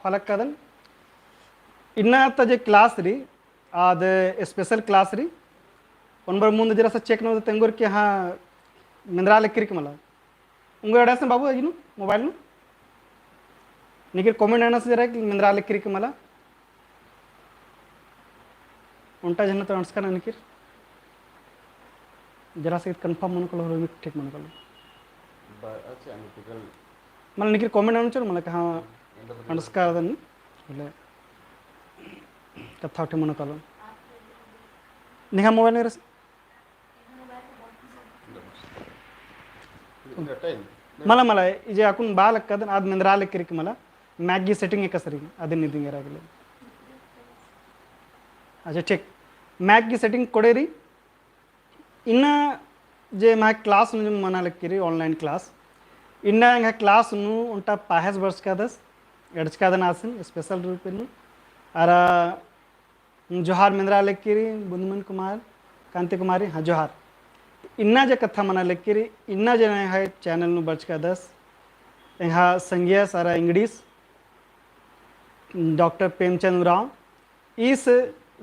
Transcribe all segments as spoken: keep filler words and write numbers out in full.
लक्कादन। इन्ना ता जे class रई, आद special class रई। ओन बरओ मुन्द जरा सा check ननोत तेंगोर कि हाँ, मेंदरा लक्किरी कि मला। उंगो एड़ासन बाबू, अजी नू, mobile नू। निकिर comment ननोत जरा कि मेंदरा लक्किरी कि मला। ओन्टा झन्ना तो अंड़सका ना निकिर। जरा से confirm मनो कालो, ठीक मनो कालो। बा-, अच्छा, निकिर। मतलब निकिर comment ननोत चल, मतलब कि हाँ, एन्दा बदल। अंड़सका दन, बोले, कत्था उठे मनो कालो। निंग्है mobile नू रस? मला, मला, ई जे अक्कुन बआ लक्कादन, आद मेंदरा लक्किरी कि मला, mic गही setting एकासे रई, अदिन निदिंग एरा गे ले। अच्छा, ठीक। Mic गही setting कोड़े रई, इन्ना जे एम्है class नू जे मना लक्किरी, online class, इन्ना एंग्है class नू ओन्टा पहेस बरचकादस, एड़चकादन आसिन, special रूप नू, अरा जोहार मेंदरा लक्किरी, बुंदमन कुमार, कांति कुमारी, हाँ, जोहार। इन्ना जे कत्था मना लक्किरी, इन्ना जे एंग्है channel नू बरचकादस, एंग्है संगियस अरा एंगड़ीस, डॉक्टर प्रेमचंद उराँव, ईस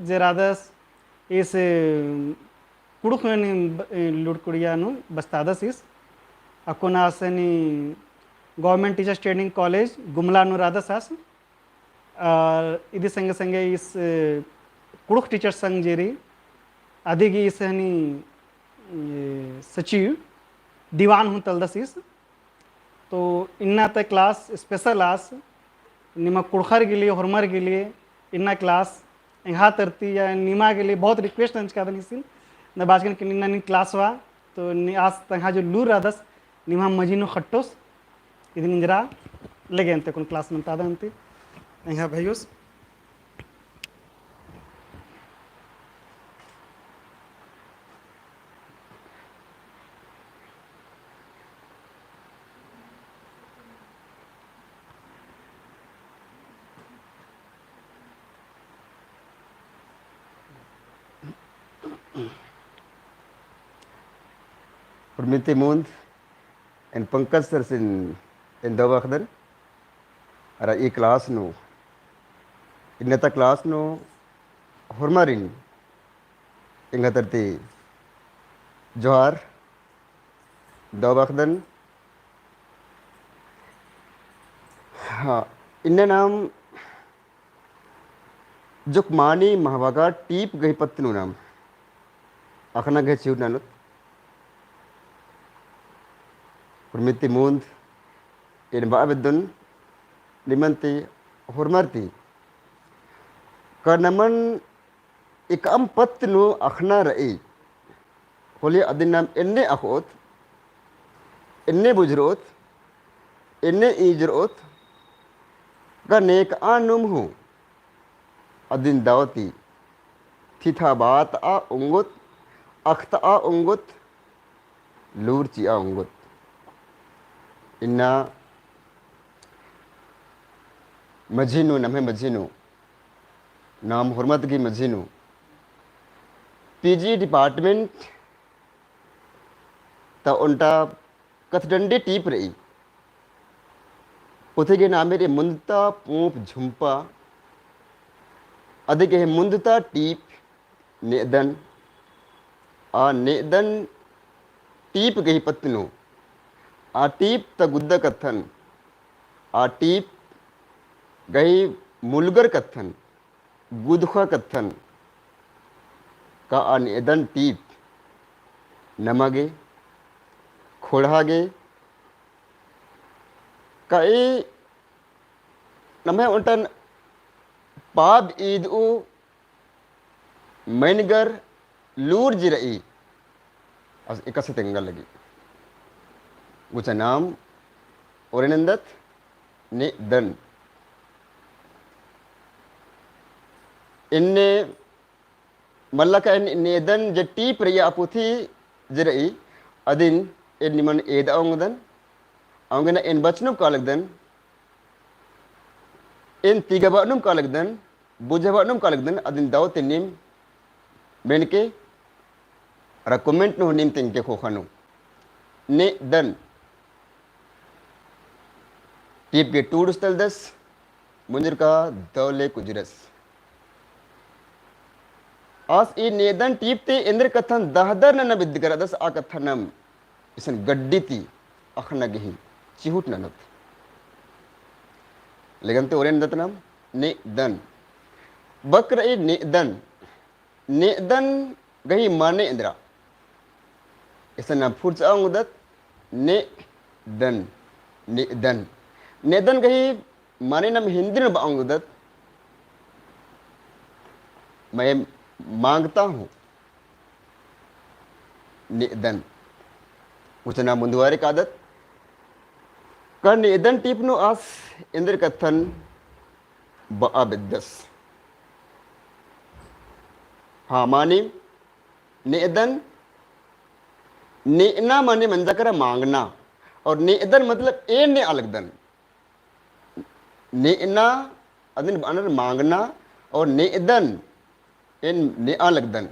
जे रअदस, ईस कुँड़ुख़ नू ब-, लूड़कुड़िया नू बस्तादस ईस। अक्कुन आस एन्ने Government Teachers Training College गुमला नू रअदस आस। अरा इदी संगे संगे ईस, अ, कुँड़ुख़ teacher संघ जे रई, अदी गही ईस हनी, अ, सचिव दीवान हूँ तलदस ईस। तो इन्ना ता class special आस, निमा कुँड़ुख़र गे लिए, होरमर गे लिए, इन्ना class एंग्है तरती या निमा गे लिए बहुत request नंजकादन ईसिन, न बाचकन कि इन्ना नीन class वा, तो नी आस तंग्है जो लूर रअदस, निम्है मझी नू खट्टोस, इदिन इंजरा लेगे अन्ते कुन class मन्तादन अन्ते। एंग्है भइयोस। उर्मिती मुन्द एन पंकज सरसिन एन दव बअदन, अरा ई class नू, इन्ना ता class नू होरमारिन एंग्है तरती जोहार दव बअदन। हाँ, इन्ना नाम जोक मानी महबगा टीप गही पत्त नू नाम अख़ना गही चिहुट ननोत। उर्मिती मुन्द एन बआ बेद्दन निमन ती होरमर ती का नमन एकअम पत्त नू अख़ना रई होले अदिन नाम एन्ने अख़ोत, एन्ने बुझुरओत, एन्ने ईंजरओत का नेकआ नुम हूँ अदिन दव ती थिथा बातआ ओंगोत, अख़तआ ओंगोत, लूर चिआ ओंगोत। इन्ना मझी नू, नम्है मझी नू, नाम होरमत गही मझी नू, PG department ता ओन्टा कथडंडी टीप रई। पुथी गही नामे रई मुन्दता पूंप झुम्पा। अदी गही मुन्दता टीप नेदन। आ नेदन टीप गही पत्त नू। आ टीप ता गुद्दा कत्थन। आ टीप गही मुलगर कत्थन। गुदुख़ा कत्थन का आ नेदन टीप नमा गे, ख़ोंड़हा गे, का ई नम्है ओन्टन पाद ईदऊ मैनगर लूर जे रई, अस एकासे तेंगा लगी। गुचा नाम ओरे नन्दत नेदन। एन्ने मल्ला का एन नेदन जे टीप रई आ पुथी जे रई, अदिन एन निमन एदा ओंगदन, औंगे ना एन बचनुम का लगदन, एन तिगबा नुम का लगदन, बुझाबअनुम का लगदन, अदिन दव ती नीम मेनके, अरा comment नू नीम तेंगके ख़ोख़ा नू। नेदन। टीप गे टूड़ुस तलदस, मुंजुरका दव ले कुजरस। आस ई नेदन टीप ती एन्देर कत्थन दहदर नना बिद्दकरदस आ कत्थन नाम इसन गड्डी ती अख़ना गही चिहुट ननोत। लेगन ते ओरेन दत नाम नेदन। बक रई नेदन। नेदन गही माने एन्दरा। इसन नाम फुरचा ओंगदत नेदन, नेदन। नेदन गही माने नाम हिन्दी नू बआ ओंगदत, मैं मांगता हूँ। नेदन। उचना मुन्दुवारे कादत। का नेदन टीप नू आस एन्देर कत्थन बआ बेद्दस। हाँ, माने नेदन, नेना माने मंजा केरा मांगना, और नेदन मतलब एन नेआ लगदन। नेना अदिन बअनर मांगना, और नेदन एन नेआ लगदन,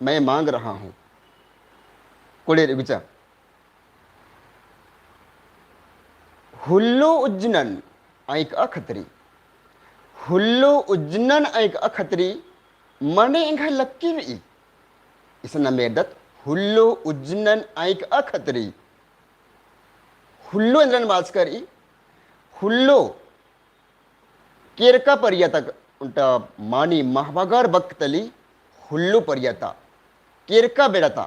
मैं मांग रहा हूँ। कोड़े रे गुचा। हुल्लो उज्जनन अइकआ खतरी। हुल्लो उज्जनन अइकआ खतरी, माने एंग्है लक्की रई। इसन नाम एरदत हुल्लो उज्जनन अइकआ खतरी। हुल्लो एन्दरन बाचका रई, हुल्लो केरका परिया ता ओन्टा मानी महबागर बक तली हुल्लो परिया ता, केरका बेड़ा ता,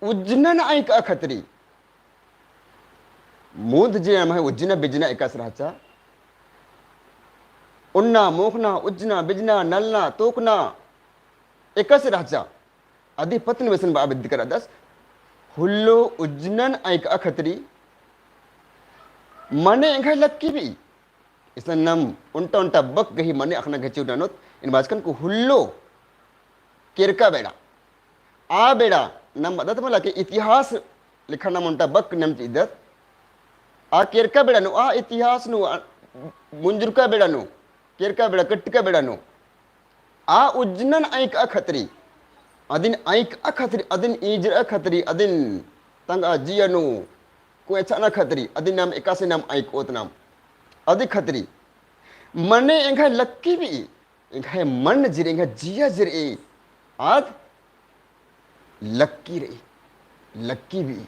उज्जनन अइकआ खतरी। मुन्द जे नम्है उज्जना बिज्जना एकासे रहचा। उन्ना, मोख़ना, उज्जना, बिज्जना, नलना, तोकना एकासे रहचा। अदी पत्त नू इसन बआ बेद्दकरदस, हुल्लो उज्जनन अइकआ खतरी, माने एंग्है लक्की बई। इसन नाम ओन्टा ओन्टा बक गही माने अख़ना गही चिहुट ननोत, एन बाचकन का हुल्लो केरका बेड़ा। आ बेड़ा नाम बअदत मला के इतिहास लेखा नाम ओन्टा बक नाम चिअदत। आ केरका बेड़ा नू, आ इतिहास नू, आ मुंजुरका बेड़ा नू, केरका बेड़ा, कट्टिका बेड़ा नू, आ उज्जनन अइकआ खतरी, अदिन अइकआ खतरी, अदिन इजरआ खतरी, अदिन तंगआ जिया नू कोएछाना खतरी, अदिन नाम एकासे नाम अइकओत नाम, अदी खतरी। माने एंग्है लक्की बई, एंग्है मन जे रई, एंग्है जिया जे रई, आद लक्की रई, लक्की बई।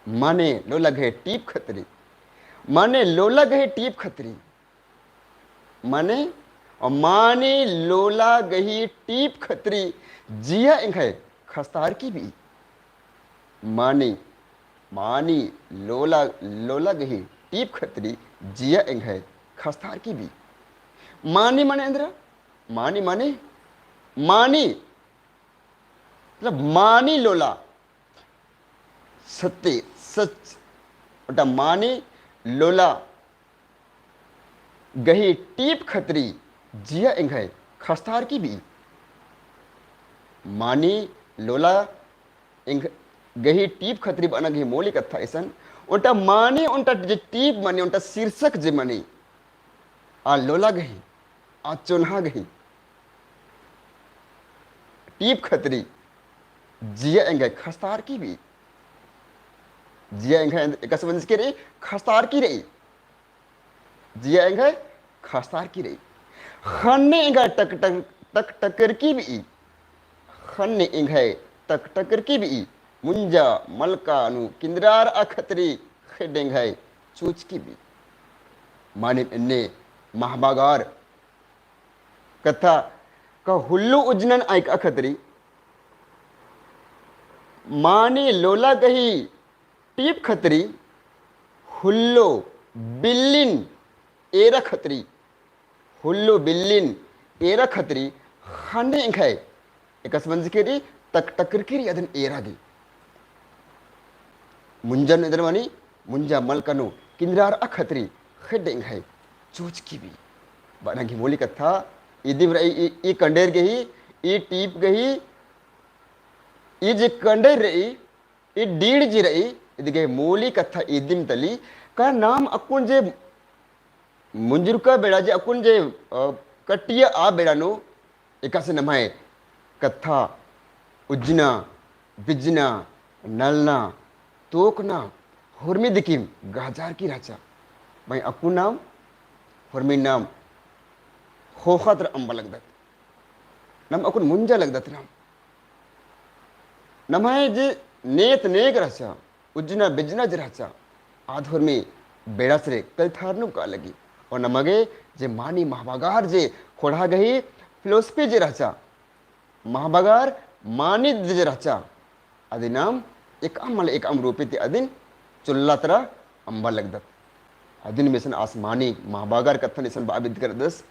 माने लोला गही टीप खतरी, माने लोला गही टीप खतरी। माने, माने लोला गही टीप खतरी जिया एंग्है खस्तारकी बई। माने, माने लोला, लोला गही टीप खतरी जिया एंग्है खस्तारकी बई। माने, माने एन्दरा? माने, माने, माने, मतलब माने लोला। सत्य, सच। ओन्टा माने लोला गही टीप खतरी जिया एंग्है खस्तारकी बई। माने लोला एंग-, गही टीप खतरी बअना गही मोली कत्था इसन। ओन्टा माने ओन्टा जे टीप मनी, ओन्टा शीर्षक जे मनी, आ लोला गही, आ चोन्हा गही टीप खतरी जिया एंग्है खस्तारकी बई। जिया एंग्है एकासे मंजकी रई, खस्तारकी रई। जिया एंग्है खस्तारकी रई। ख़ने एंग्है टक टक, टक टकरकी बई। ख़ने एंग्है टक टकरकी बई। मुंजा मलका नू किंदरारआ खतरी ख़ेड्ड एंग्है चूचकी बई। माने एन्ने महबागार कत्था का हुल्लो उज्जनन अइकआ खतरी, माने लोला गही टीप खतरी, हुल्लो बिल्लिन एरा खतरी, हुल्लो बिल्लिन एरा खतरी, ख़ने एंग्है एकासे मंजकी रई, टक टकरकी रई अदिन एरा गे। मुंजा नू एन्दर मनी, मुंजा मलका नू किंदरारआ खतरी ख़ेड्ड एंग्है चूचकी बई। बअना गही मोली कत्था इदिम रई, ई, ई कंडेर गही, ई टीप गही, ई जे कंडेर रई, ई डीड़ जे रई, इदी गही मोली कत्था इदिम तली, का नाम अक्कुन जे मुंजुरका बेड़ा जे अक्कुन जे, अ, कट्टिया आ बेड़ा नू एकासे नम्है कत्था उज्जना, बिज्जना, नलना, तोकना, होरमी दिकिम गहजारकी रहचा। मइय्याँ अक्कुन नाम होरमी नाम ख़ोख़ा तरा अम्बा लगदत। नाम अक्कुन मुंजा लगदत नाम। नम्है जे नेत नेग रहचा, उज्जना बिज्जना जे रहचा, आद होरमी बेड़ासरे कलथार नू का लगी। और नमा गे जे मानी महाबागार जे ख़ोंड़हा गही philosophy जे रहचा, महाबागार मानी जे रहचा, अदिन नाम एकअम मल एकअम रूपे ती अदिन चुल्ला तरा अम्बा लगदत। अदिन मेसन आस मानी महाबागार कत्थन इसन बाबिद करदस।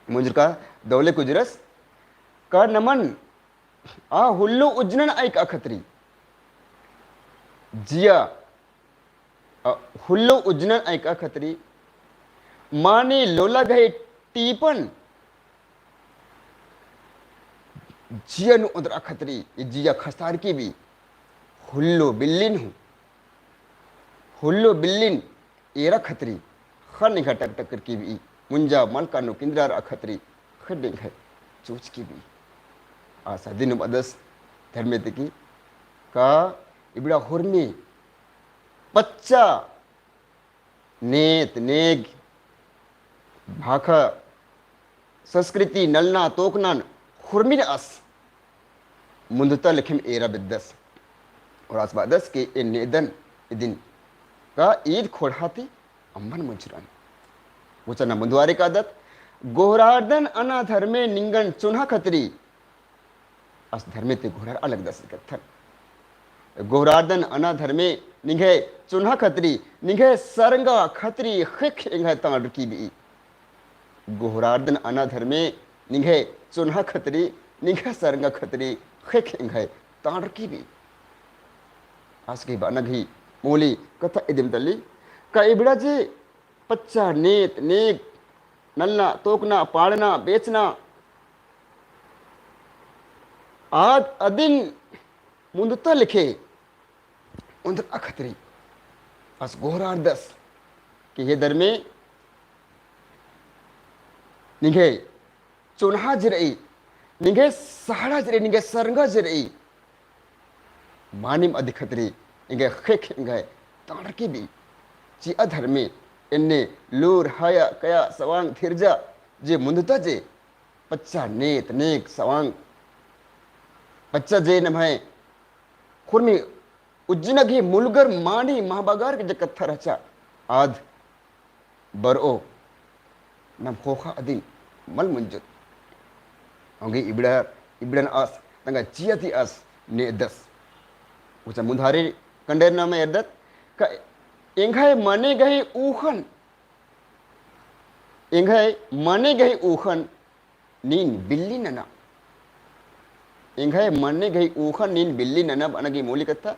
मुंजरका दौले कुजरस का नमन आ हुल्लो उज्जनन अइका खतरी। जिया अ, हुल्लो उज्जनन अइका खतरी, मानी लोला गही टीपन जिया नू ओन्दरा खतरी, ई जिया खसारकी बी, हुल्लो बिल्लिन हूँ, हुल्लो बिल्लिन एरा खतरी, ख़ने एंग्है टकटकरकी बी, मुंजा मलका नू किंदरारआ खतरी, ख़ने एंग्है चोचकी बी। आस अदिन बअदस धर्मे ती का इबड़ा होरमी पच्चा नेत नेग भाखा संस्कृति नलना तोकनान होरमिन आस मुन्दता लेखेम एरा बेद्दस। और आस बअदस कि एन नेदन इदिन का ईद ख़ोंड़हा ती अम्बन मुंजरन। उचना मुन्दुआरे कादत, गोहरारदन अना धर्मे निंगन चुन्हा खतरी, आस धर्मे ती गोहरारआ लगदस कत्थन। गोहरारदन अना धर्मे निंग्है चुन्हा खतरी, निंग्है सरंगा खतरी ख़ेक्ख एंग्है तांड़रकी बी। गोहरारदन अना धर्मे निंग्है चुन्हा खतरी, निंग्है सरंगा खतरी ख़ेक्ख एंग्है तांड़रकी बी। आस गही बअना गही मूली कत्था इदिम तली का इबड़ा जे पच्चा नेत नेग नलना तोकना पाड़ना बेचना आद अदिन मुन्दता लेखे ओन्दरआ खतरी आस गोहरारदस कि हे धर्मे निंग्है चुन्हा जे रई, निंग्है सहड़ा जे रई, निंग्है सरंगा जे रई, मानिम अदी खतरी एंग्है ख़ेक्ख एंग्है तांड़रकी बी। चिआ धर्मे एन्ने लूर हया कया सवांग धिरजा जे मुन्दता जे पच्चा नेत नेग सवांग पच्चा जे नम्है होरमी उज्जना गही मुलगर मानी महाबागार के जे कत्था रहचा आद बरओ नाम ख़ोख़ा अदिन मल मुंजोत। औंगे इबड़ा, इबड़न आस तंग्है जिया ती आस नेदस। उचा मुन्दुआरे कंडेर नाम एरदत का एंग्है मने गही ऊख़न, एंग्है मने गही ऊख़न नीन बिल्ली नना। एंग्है मने गही ऊख़न नीन बिल्ली नना बअना गही मूली कत्था।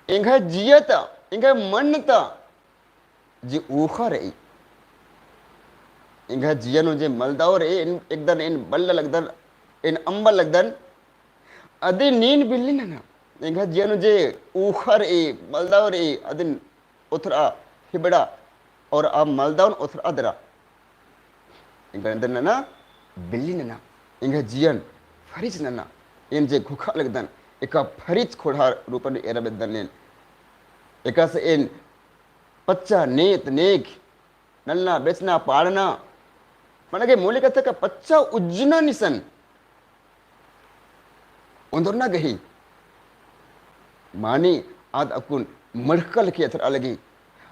एंग्है जिया ता, एंग्है मन ता जे ऊख़ा रई, एंग्है जिया नू जे मलदव रई, एन एकदन एन बल्ला लगदन, एन अम्बा लगदन, अदिन नीन बिल्ली नना। एंग्है जिया नू जे ऊख़ा रई, मलदव रई, अदिन ओथरआ हिबड़ा और आ मलदवन ओथरआ दरा। एंग्है एन्दर नना, बिल्ली नना, एंग्है जियन फरिच नना। एन जे घुखा लगदन, एका फरिच ख़ोंड़हा रूपन एरा बेद्दन एन। एकासे एन पच्चा नेत नेग नलना बेचना पाड़ना, मने गे मूली कत्था का पच्चा उज्जना निसन ओन्दरना गही मानी आद अक्कुन मड़का लेखे एथरआ लगी,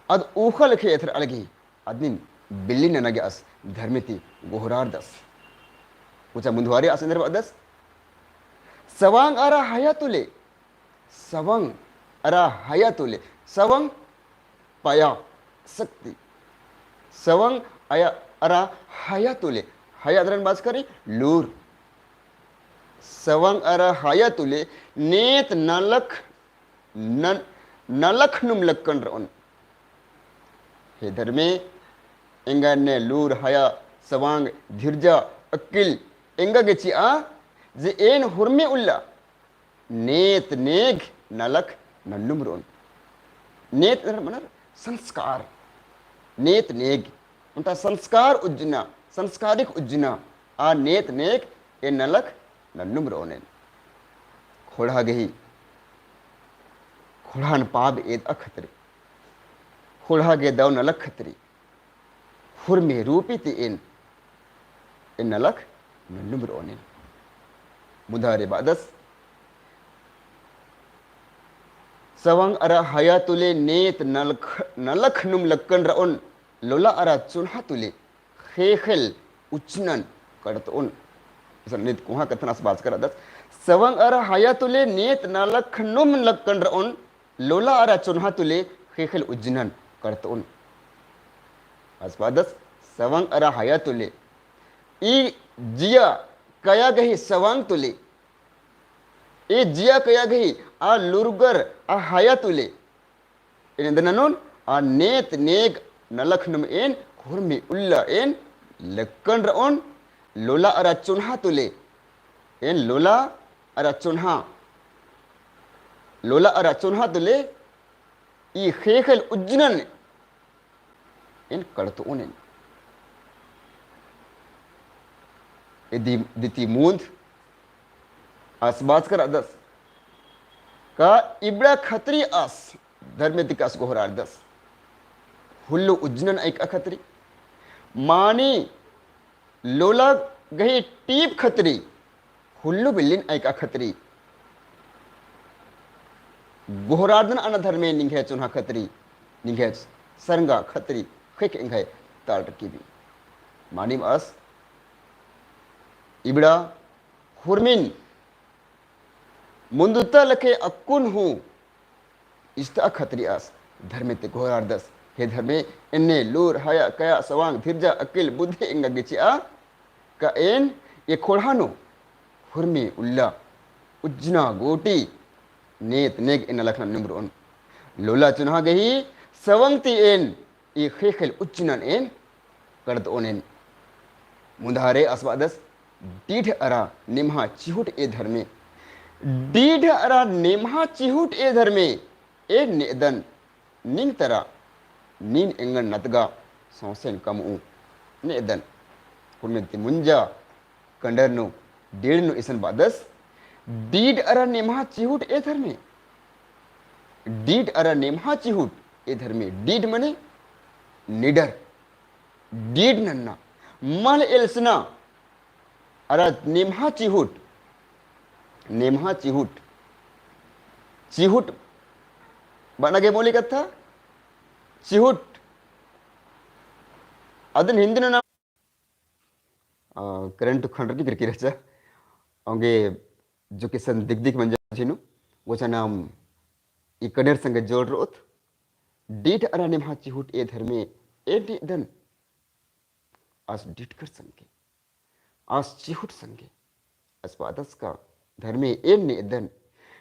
आद ऊख़ा लेखे एथरआ लगी, अदिन बिल्ली नना गे आस धर्मे ती गोहरारदस। उचा मुन्दुआरे आस एन्देर बअदस, सवांग अरा हया तुले, सवांग अरा हया तुले, सवांग पया शक्ति। सवांग अया अरा हया तुले, हया दरन बाचका रई लूर। सवांग अरा हया तुले नेत नलख नन-, नलख नुम लक्कन रओन। हे धर्मे, एंगा एन्ने लूर हया सवांग धिरजा अक्किल एंगा गे चिआ जे एन होरमे उल्ला नेत नेग नलख नन्नुम रओन। नेत नर मनर संस्कार। नेत नेग। ओन्टा संस्कार उज्जना, संस्कारिक उज्जना, आ नेत नेग एन नलख नन्नुम रओन एन। ख़ोंड़हा गही, ख़ोंड़हन पाब एदआ खतरी, ख़ोंड़हा गे दव नलख खतरी, हुरमी रूपी ती एन, एन नलख नन्नुम रओन एन। मुन्धारे बअदस, सवंग अरा हया तुले नेत नलख, नलख नुम लक्कन रओन, लोला अरा चुन्हा तुले ख़ेख़ेल उज्जनन कड़तओन। इसन नित कोहाँ कत्थन आस बाचकर रअदस। सवंग अरा हया तुले नेत नलख नुम लक्कन रओन, लोला अरा चोन्हा तुले ख़ेख़ेल उज्जनन कड़तओन। आस बाचस सवंग अरा हया तुले। ई जिया कया गही सवंग तुले। ई जिया कया गही आ लूरगर आ हया तुले। एन एन्देर ननोन, आ नेत नेग नलख नुम एन हुरमी उल्ला एन लक्कन रओन, लोला अरा चोन्हा तुले, एन लोला अरा चोन्हा, लोला अरा चोन्हा तुले, ई ख़ेख़ेल उज्जनन एन कड़तओन एन। इदी, दिती मुन्ध आस बाचकर रअदस का इबड़ा खतरी आस धर्मे ती आस गोहरारदस। हुल्लो उज्जनन अइका खतरी। मानी लोला गही टीप खतरी। हुल्लो बिल्लिन अइका खतरी। गोहरारदन अना धर्मे निंग्है चोन्हा खतरी। निंग्है सरंगा खतरी। ख़ेख़ एंग्है ताल टक्की भी। मानिम आस इबड़ा हुरमिन मुन्दुता लखे अक्कुन हूँ इस्ता खतरी आस धर्मे ती गोहरारदस। हे धर्मे, एन्ने लूर, हया, कया, सवांग, धिरजा, अकिल, बुद्धि एंगा गे चिआ का एन ए खोड़हा नू हुरमी उल्ला उज्जना गूटी नेत नेग एन नलख नन्नुम रओन। लोला चुन्हा गही सवंग ती एन ई ख़ेख़ेल उज्जनन एन कड़तओन एन। मुन्धारे आस बाचस डीठ अरा नेम्हा चिहुट ए धर्मे। डीठ अरा नेम्हा चिहुट ए धर्मे। एन नेदन निंग तरा नीन एंगन नतगा सौंसेन कमऊ नेदन। हुरमिन ती मुंजा कंडर नू, डीठ नू इसन बाचस, डीठ अरा नेम्हा चिहुट ए धर्मे। डीठ अरा नेम्हा चिहुट ए धर्मे। डीठ मने निडर। डीठ नन्ना। मल एल्सना। अरा नेम्हा चिहुट। नेम्हा चिहुट। चिहुट बअना गे मोली कत्था। चिहुट। अदिन हिन्दी नू ना आ, current खंडर की करकी रहचा। औंगे जो किसन दिक दिक मंजा झिनु, वो चा नाम ई कनेर संगे जोड़ रओत। डीठ अरा नेम्हा चिहुट ए धर्मे, एन नेदन। आस डीठकर संगे, आस चिहुट संगे, आस बाचस का धर्मे एन नेदन।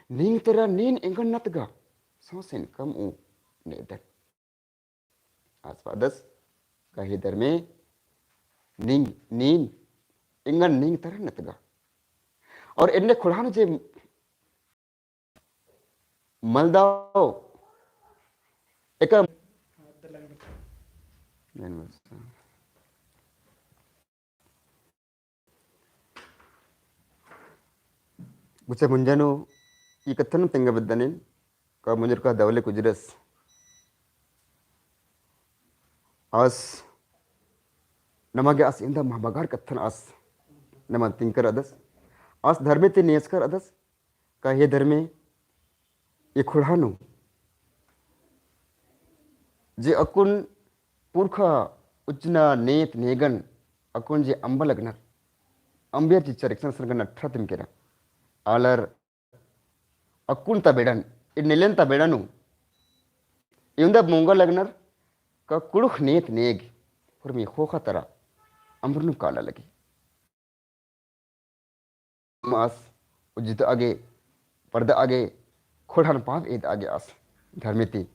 निंग तरा नीन एंगन नतगा, सौंसेन कमऊ नेदन। आस बाचस का हे धर्मे निंग, नीन, एंगन निंग तरा नतगा। और एन्ने खोड़हा नू जे मलदव, एका गुचा मुंजा नू ई कत्थन तेंगा बेद्दन एन, का मुंजर का दवले कुजरस। आस नमा गे आस एन्दा मल बगार कत्थन आस नमा तिंकर रअदस। आस धर्मे ती नेचकर रअदस, का हे धर्मे, ए खोड़हा नू जे अक्कुन पुरखा उज्जना नेत नेगन अक्कुन जे अम्बा लगनर, अम्बियर चिच्चर एकसन सरगन अठरा तिम केरा। आलर अक्कुन ता बेड़न, एन्नेलन ता बेड़ा नू, एवंदा मोंगा लगनर का कुँड़ुख़ नेत नेग, हुरमी ख़ोख़ा तरा अम्बर नू काला लगी। आस उज्जतआ गे, परदआ गे, खोड़हन पाँव एदआ गे आस धर्मे ती।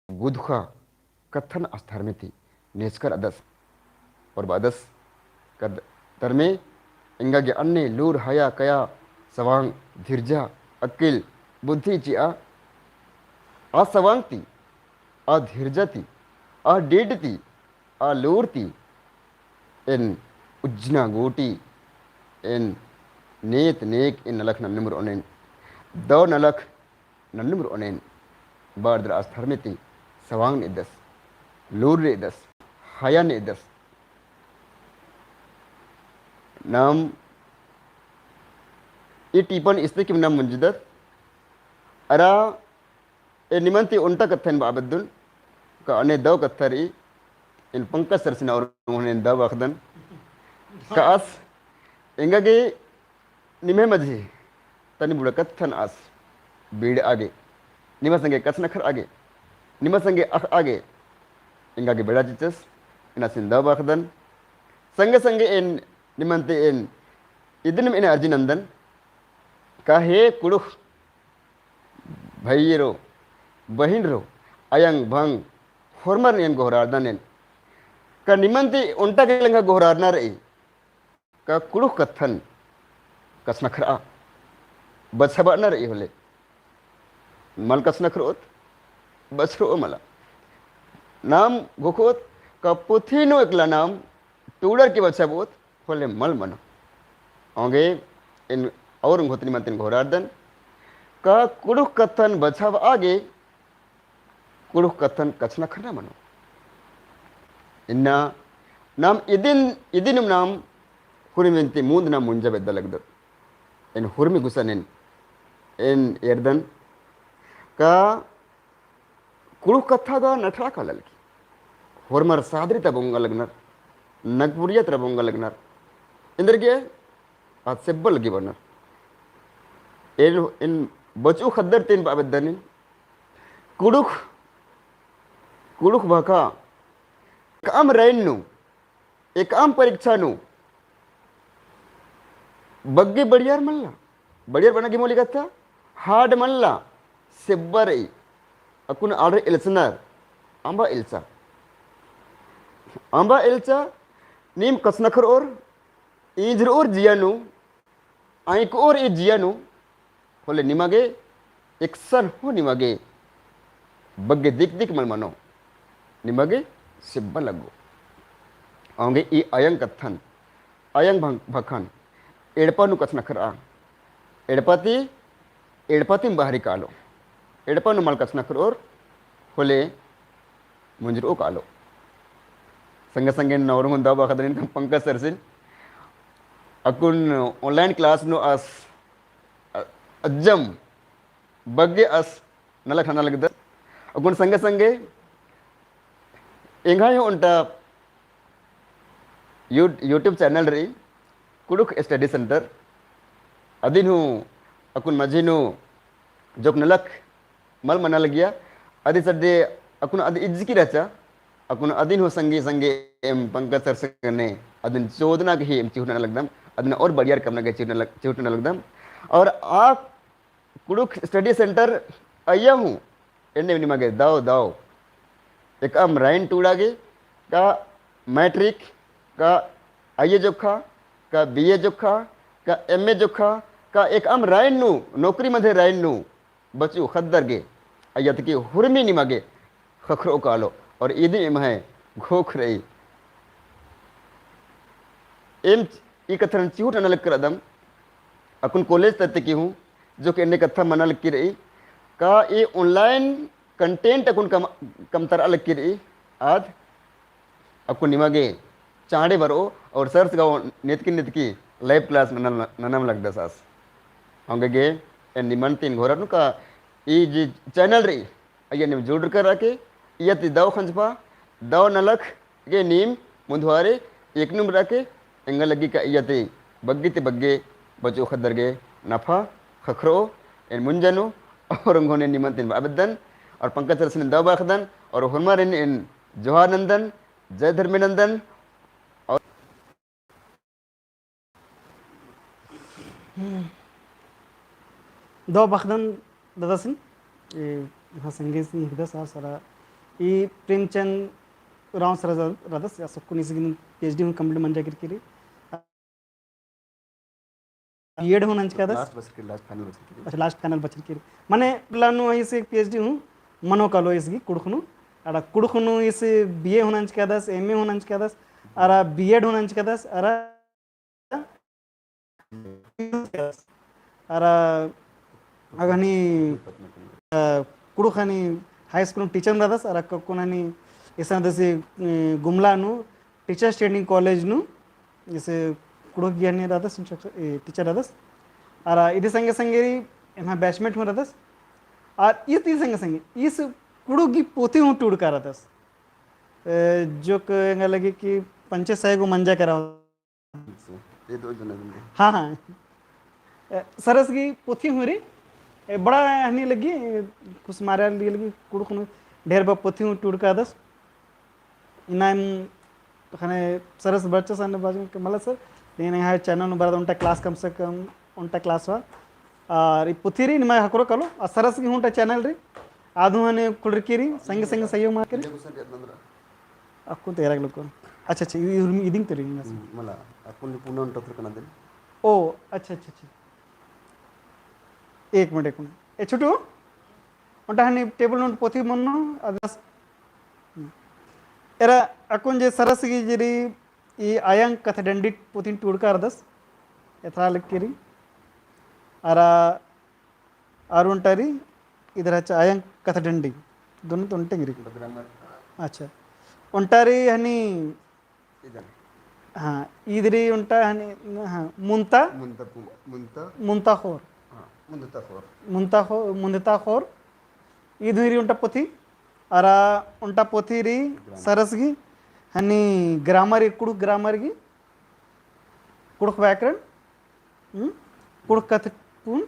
गुदुख़ा कत्थन आस धर्मे ती नेचकर रअदस। और बादस कद धर्मे एंगा गे अन्ने लूर हया कया सवांग धीरजा अक्किल बुद्धि चिआ। आ सवांग ती, आ धीरजा ती, आ डेड ती, आ लूर ती एन उज्जना गूटी एन नेत नेग एन नलख नन्नुम रओन एन। दव नलख नन्नुम रओन एन। बारदर आस धर्मे ती सवांग नेदस। लूर रई दस, हया नई दस। नाम ई टीपन इस्ते किम नाम मुंजदत, अरा ए निमन ती ओन्टा कत्थन बआ बेद्दन, का अन्ने दव कत्था रई, एन पंकज सरसिन और उन्हें दव अख़दन, का आस एंगा गे निम्है मझी तनी बुड़ा कत्थन आस बीड़आ गे, निमा संगे कछनखरआ गे, निमा संगे अख़आ गे, एंगा गे बेड़ा चिच्चस, एन आसिन दव अख़दन। संगे संगे एन निमन ती एन इदिन एन अर्जी नन्दन, का हे कुँड़ुख़ भइयरो, बहिनरो, अयंग भंग, होरमर एन गोहरारदन एन। का निमन ती ओन्टा गे लेखा गोहरारना रई, का कुँड़ुख़ कत्थन कछनखरआ, बछाबअना रई होले। मल कछनखरओत, बछरओ मला। नाम घोखओत, का पुथी नू एकला नाम टूड़र की बछाबओत, होले मल मनो। औंगे एन और घोतनी मन्तिन गोहरारदन, का कुँड़ुख़ कत्थन बछाबआ गे, कुँड़ुख़ कत्थन कछनखरना मनो। इन्ना नाम इदिन, इदिन नाम हुरमिन ती मुन्द नाम मुंजा बेद्दा लगदत। एन हुरमी गुसन एन, एन एरदन, का कुँड़ुख़ कत्था गा नठरा काला लगी। होरमर सादरी ता बोंगा लगनर, नगपुरिया तरा बोंगा लगनर। एन्देरगे आद सेब्बा लगी बअनर। एन, एन बचऊ ख़द्दर ती एन बआ बेद्दन, कुँड़ुख़, कुँड़ुख़ भाखा एकअम रैन नू, एकअम परीक्षा नू बग्गे बढ़ियार मल्ला, बढ़ियार बअना गे मोली कत्था, hard मल्ला, सेब्बा रई। अक्कुन आलर एल्चनर, अम्बा एल्चा। अम्बा एल्चा, नीम कछनखरओर, इंजरओर जिया नू, अइंकओर ई जिया नू, होले निमा गे एकसन हूँ निमा गे बग्गे दिक दिक मल मनो, निमा गे सेब्बा लग्गो। औंगे ई अयंग कत्थन, अयंग भं-, भखन, एड़पा नू कछनखरआ, एड़पा ती, एड़पा ती बहरी कालो, एड़पा नू मल कछनखरओर, होले मुंजरओ कालो। संगे संगे नौरंगुन दव अख़दन पंकज सरसिन। अक्कुन online class नू आस अ-, अज्जम बग्गे आस नलख नना लगदस। अक्कुन संगे संगे एंग्है हूँ ओन्टा यू-, YouTube channel रई कुँड़ुख़ Study Centre। अदिन हूँ अक्कुन मझी नू जोक नलख मल मना लगिया, अदि सड्डे अक्कुन अदि इज्जकी रहचा, अक्कुन अदिन हूँ संगी संगी एम पंकज सर संगे अदिन चोदना गही एम चिहुट नना लगदम, अदिन और बढ़ियार कमना गही चिहुट नना लग-, चिहुट नना लगदम। और आ कुँड़ुख़ Study Centre अइय्या हूँ एन्ने निमा गे दव दव एकअम रैन टूड़ा गे, का matric, का IAS जोक्खा, का BA जोक्खा, का MA जोक्खा, का एकअम रैन नू, नौकरी मझी रैन नू बचऊ ख़द्दर गे, अइय्या ती की हुरमी निमा गे ख़क्खरओ कालो, और इदिम एम्है घोख रई। एम ई कत्थन चिहुट नना लक्की रअदम, अक्कुन college तरा ती की हूँ, जोक एन्ने कत्था मना लक्की रई, का ई online content अक्कुन कम, कमतरआ लक्की रई, आद अक्कुन निमा गे चाँड़े बरओ और search गाओ नेतकी नेतकी live class ननम, ननम लगदस आस। औंगे गे एन निमन ती एन गोहरारनुम का ई जे channel रई, अइय्या नीम जुड़रकर रअके, इय्या ती दव खंजपा, दव नलख गे नीम मुन्दुवारे एकनुम रअके, एंगा लग्गी का इय्या ती बग्गे ती बग्गे बचऊ ख़द्दर गे नफा ख़क्खरओ, एन मुंजा नू और ओंगोन एन निमन ती एन बआ बेद्दन और पंकज सरसिन दव बआ अख़दन और होरमारिन एन जोहार नन्दन, जय धर्मे नन्दन। और दव बआ अख़दन ददासिन, ए, हाँ, संगेसिन हिकदस आर सारा, ई प्रेमचंद उराँव सर रअदस, या सक्कुन ईस गे PhD हूँ complete मंजा केरकी रई। B.Ed हूँ नंजकादस। Last बछर केरकी, last final बछर केरकी। अच्छा, last final बछर केरकी रई। मने, पहला नू ईस PhD हूँ मनो कालो ईस गे कुँड़ुख़ नू। अरा कुँड़ुख़ नू ईस B.A हूँ नंजकादस, M.A हूँ नंजकादस, अरा B.Ed हूँ नंजकादस, अरा अरा अगहनी, अ, कुँड़ुख़ हनी high school teacher रअदस, अरा कक्कुन हनी इसन दसी, ए, गुमला नू Teachers Training College नू, जैसे कुँड़ुख़ गे हनी रअदस, ए, teacher रअदस। अरा इदी संगे संगे रई, एम्है batchmate हूँ रअदस। अरा इदी संगे संगे, ईस कुँड़ुख़ गही पोथी हूँ टूड़का रअदस। ए, जोक एंगा लगी कि पंचे सय गो मंजा केरा हाँ, हाँ। ए, सरस गही पोथी हूँ रई, ए, बड़ा हनी लगी, ए, खुस मारा लगी, कुँड़ुख़ नू ढेर बग्गे पोथी हूँ टूड़कादस। इन्ना एम ख़ने सरस बरचस अन्ने बाजु के मला सर, लेकिन एंग्है channel नू बरदस ओन्टा class कम से कम ओन्टा class हुआ। अरा ई पोथी रई निमा ख़क्खरो कालो, अरा सरस गही हूँ ओन्टा channel रई, आद हूँ हने खुलरकी रई, संगे संगे सहयोग मल केरी। अक्कुन तेरा लोग। अच्छा, अच्छा, ई उर्मी इदिंग तो रई। हम्म, मला, अक्कुन ली पुना ओन्टा थुरकना देन। ओ, अच्छा, अच्छा, अच्छा। एक मिनट, एक मिनट। ए, छोटू, ओन्टा हनी table नू पोथी मन्नो, अदस। हम्म। एरा, अक्कुन जे सरस गही जे रई, ई आयंग कथडंडी पोथी टूड़का रअदस। एथरा लगी रई। अरा अरा ओन्टा रई, इदर अच्छा आयंग कथडंडी, दोनों तो ओन्टे रई। अच्छा, ओन्टा रई हनी, हाँ, इद रई ओन्टा हनी, हाँ, मुन्ता, मुन्ता पु-, मुन्ता। मुन्ता ख़ोर। हाँ, मुन्ता ख़ोर। मुन्ता ख़ो-, मुन्ता ख़ोर, इद हूँ रई ओन्टा पोथी, अरा ओन्टा पोथी रई grammar। सरस गही, हनी grammar, कुँड़ुख़ grammar गही, कुँड़ुख़ व्याकरण, हम्म? कुँड़ुख़ कथपुन।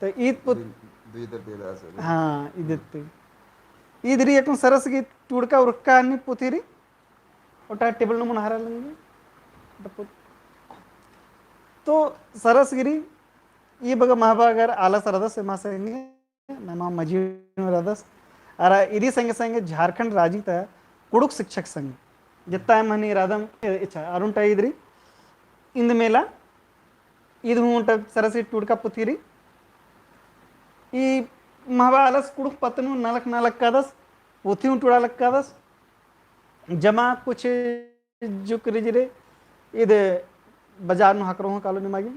तो ईद पुत-, दुई, दुई दर दे दा सर। हाँ, ईद हम्म। ते। ईद रई अक्कुन सरस गही टूड़का उरखका हनी पोथी रई। ओन्टा table नू मल हरा लगी। तो सरस गही रई, ई बग्गे महा बग्गे आलस रअदस एम्है संगे। नमा मझी नू रअदस। अरा इदी संगे संगे झारखंड राजी ता कुँड़ुख़ शिक्षक संघ, जेत्ता एम हनी रअदम, ए, अच्छा, अरा ओन्टा इद रई, इन्द मेला, इद हूँ ओन्टा सरस गही टूड़का पोथी रई। ई महा बग्गे आलस कुँड़ुख़ पत्त नू नलख नलख कादस, पोथी हूँ टूड़ा लग कादस, जमा कुछ जुक रिजरे, इद बजार नू हकरो हूँ कालो निमा गे।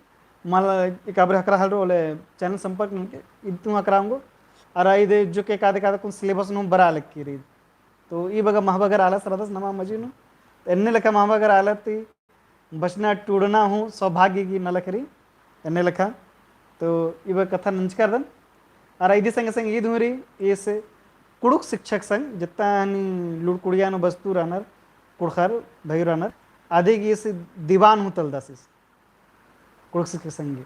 मल एकाबरे हकरा हलरो होले channel संपर्क ननके, इद तू हकरा ओंगो। अरा इद जुक एकाद एकाद कुन syllabus नू बरआ लगी रई। तो ई बग्गे महा बग्गे आलस रअदस नमा मझी नू। तो एन्ने लेखा महा बग्गे आलस ती बचना टूड़ना हूँ सौभाग्य गही नलख रई। एन्ने लेखा। तो ई बग्गे कत्था नंजका रअदन। अरा इदी संगे संगे ईद हूँ रई, ईस कुँड़ुख़ शिक्षक संघ, जेत्ता हनी लूड़कुड़िया नू बसतू रअनर, कुँड़ुख़र, भइय्यू रअनर, अदी गही ईस दीवान हूँ तलदस ईस, कुँड़ुख़ शिक्षक संघ गही।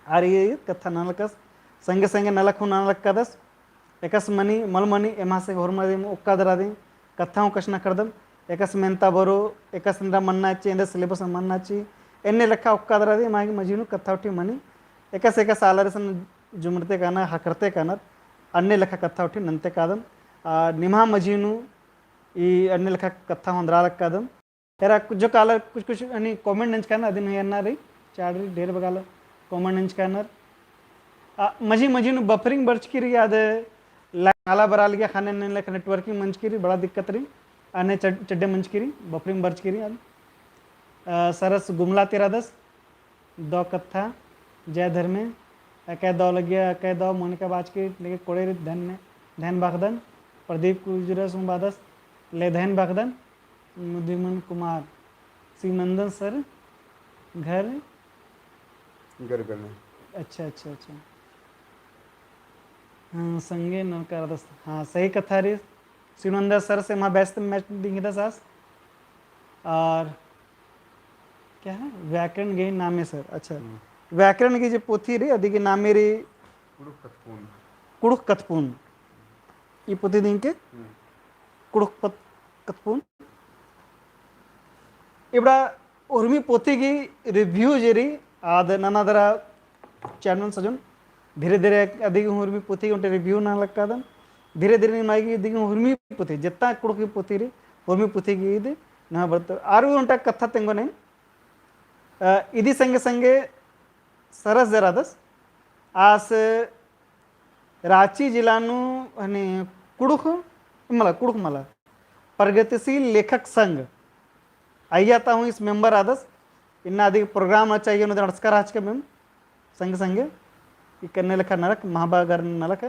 अरा ई कत्था नलखस, संगे संगे नलख हूँ नलख कादस, एकस मनी, मल मनी, एम्है से होरमर दिम ओक्का दरा दिम, कत्था हूँ कछनखरदम, एकस मेन्ता बरो, एकस एन्दरा मन्ना ची, एन्देर syllabus मन्ना ची, एन्ने लेखा ओक्का दरा दिम, एम्है मझी नू कत्था उठी मनी, एकस एकस आलर सन जुमरते कानर, हकरते कानर, अन्ने लेखा कत्था उठी नन्ते कादम, आ, निम्है मझी नू ई अन्ने लेखा कत्था हूँ ओन्दरा लग कादम। एरा कुछ जो काला कुछ कुछ अनि comment नंजकानर, अदिन हूँ एन्ना रई, चाड़ रई, ढेर बग्गे आलर comment नंजकानर। आ, मझी मझी नू buffering बरचकी रई, आद line आला बरआ लगिया ख़ने, अन्ने लेखा networking मंजकी रई, बड़ा दिक्कत रई, अन्ने चड-, चड्डे मंजकी रई, buffering बरचकी रई आद। आ, सरस गुमला ती रअदस, दव कत्था, जय धर्मे, एका दव लगिया, एका दव मोनिका बाचकी, लेकिन कोड़े रई धन्य, धैन बअदन, प्रदीप कुजूरस हूँ बअदस, ले धैन बअदन, मुदिमन कुमार, शिवनंदन सर, घर? घर करना। अच्छा, अच्छा, अच्छा। हाँ, संगे नलख रअदस। हाँ, सही कत्था रई। शिवनंदन सर से एम्है batch ती match दिंगिदस आस। और क्या है? व्याकरण गही नामे सर। अच्छा। हम्म। व्याकरण गही जे पोथी रई, अदी गही नामे रई कुँड़ुख़ कथपुन। कुँड़ुख़ कथपुन। ई पोथी दिंके? हम्म। कुँड़ुख़ पत-, कथपुन। इबड़ा उर्मी पोथी गही review जे रई, आद नना दरा channel सजोन, धीरे धीरे अदी गही उर्मी पोथी गही ओन्टे review नना लग कादन, धीरे धीरे निमा गे अदी गही उर्मी पोथी, जेत्ता कुँड़ुख़ गही पोथी रई, उर्मी पोथी गही ईद नना बरत। आर ओन्टा कत्था तेंगोन एन, अ, इदी संगे संगे सरस जे रअदस, आस राँची जिला नू हनी कुँड़ुख़, मला, कुँड़ुख़ मला, प्रगतिशील लेखक संघ, अइय्या ता हूँ ईस member रअदस, इन्ना अदी program अच्छा अइय्या नू दन अंड़सका रहचकम एम, संगे संगे, ई कन्ने लेखा नलख, महा बग्गे नलख,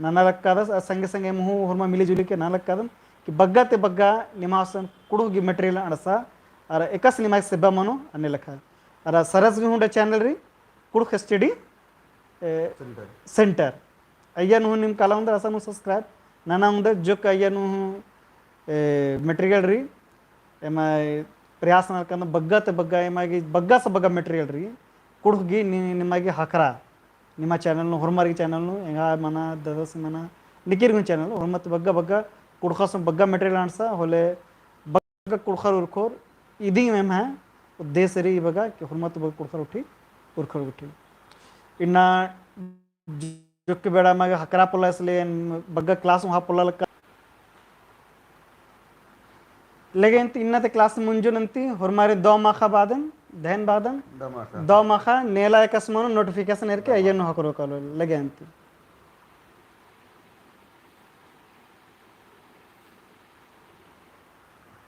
नना लक्कादस, अरा संगे संगे एम हूँ होरमा मिली जुली के नना लक्कादम कि बग्गा ते बग्गा निमा गुसन कुँड़ुख़ गही material अंड़सा, अरा एकासे निमा गे सेब्बा मनो अन्ने लेखा। अरा सरस गही हूँ ओन्टा channel रई, कुँड़ुख़ study, ए, center। Center। अइय्या नू हूँ नीम काला ओंदर, असन हूँ subscribe नना ओंदर, जोक अइय्या नू हूँ, ए, material रई, एमा प्रयास नना लक्कादम बग्गा ते बग्गा, एमा गे बग्गा से बग्गा material रई, कुँड़ुख़ गही नि-, निमा गे ख़क्खरा, निमा channel नू, होरमर गही channel नू, एंगा मना, ददस मना, निकिर गही channel, होरमा ती बग्गा बग्गा, कुँड़ुख़ से बग्गा material अंड़सा, होले बग्गा कुँड़ुख़र उरखोर, इदिंग एम्है उद्देश्य रई बग्गा कि होरमा ती बग्गा कुँड़ुख़र उठी, उरखोर उठी। इन्ना जोक्क बेड़ा मा गे ख़क्खरा पोल्ला, इसलिए बग्गा class उहाँ पोल्ला लक्का। लेगे अन्ती इन्ना ती class मुंजोन अन्ती, होरमारिन दव माख़ा बादन, धैन बादन, दव माख़ा। दव माख़ा नेला एकासे मनो notification एरके, हाँ। अइय्या नू ख़क्खरो कालो, लेगे अन्ती।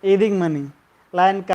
इदिंग मनी, line का